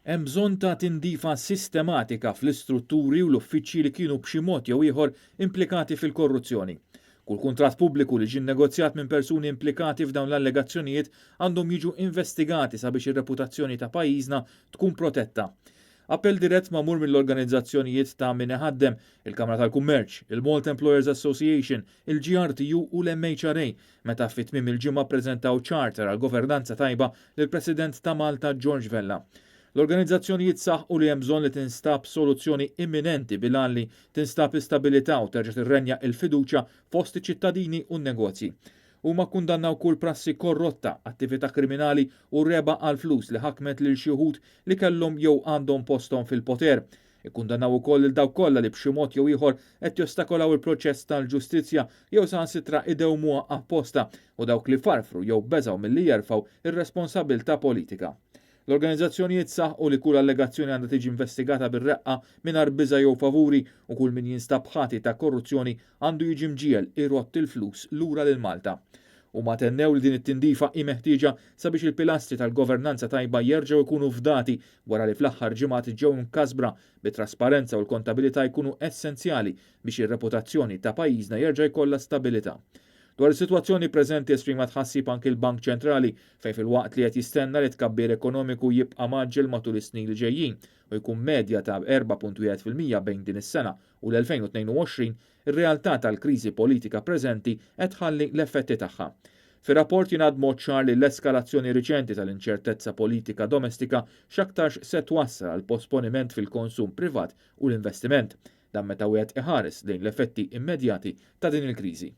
Hemm bżonn ta' tindifa sistematika fl-istrutturi u l-uffiċċji li kienu b'xi mod jew ieħor implikati fil-korruzzjoni. Kull kuntratt pubbliku li ġie nnegozjat minn persuni implikati f'dawn l-allegazzjonijiet għandhom jiġu investigati sabiex ir-reputazzjoni ta' pajjiżna tkun protetta. Appell dirett magħmul mill-organizzazzjonijiet ta' min iħaddem, il-Kamra tal-Kummerċ, il-Malta Employers Association, il-GRTU u l-MHRA meta fi tmiem il-ġimgħa ppreżentaw charter għal governanza tajba lill-President ta' Malta George Vella. L-organizzazzjonijiet saħqu li hemm bżonn li tinstab soluzzjoni imminenti bil-għan li tinstab l-istabilità u terġa' tirrenja l-fiduċja fost iċ-ċittadini u n-negozji. Huma kkundannaw kull prassi korrotta, attività kriminali u regħba għall-flus li ħakmet lil xi wħud li kellhom jew għandhom posthom fil-poter. Ikkundannaw ukoll lil dawk kollha li b'xi mod jew ieħor qed jostakolaw il-proċess tal-ġustizzja jew saħansitra idewmuha apposta u dawk li farfru jew beżgħu milli jerfgħu r-responsabbiltà politika. L-organizzazzjonijiet saħqu li kull allegazzjoni għandha tiġi investigata bir-reqqa mingħajr biża' jew favuri u kull min jinstab ħati ta' korruzzjoni għandu jiġi mġiegħel irodd il-flus lura lil Malta. Huma tennew li din it-tindifa hi meħtieġa sabiex il-pilastri tal-governanza tajba jerġgħu jkunu fdati wara li fl-aħħar ġimgħat ġew imkasbra, bit-trasparenza u l-kontabilità jkunu essenzjali biex ir-reputazzjoni ta' pajjiżna jerġa' jkollha stabilità. Dwar is-sitwazzjoni preżenti esprima tħassib anki l-Bank Ċentrali fejn filwaqt li qed jistenna li t-tkabbir ekonomiku jibqa' mgħaġġel matul is-snin li ġejjin u jkun medja ta' 4.1% bejn din is-sena u l-2022, ir-realtà tal-kriżi politika preżenti qed tħalli l-effetti tagħha. Fir-rapport jingħad b'mod ċar li l-eskalazzjoni riċenti tal-inċertezza politika domestika x'aktarx se twassal għal posponiment fil-konsum privat u l-investiment. Dan meta wieħed iħares lejn l-effetti immedjati ta' din il-kriżi.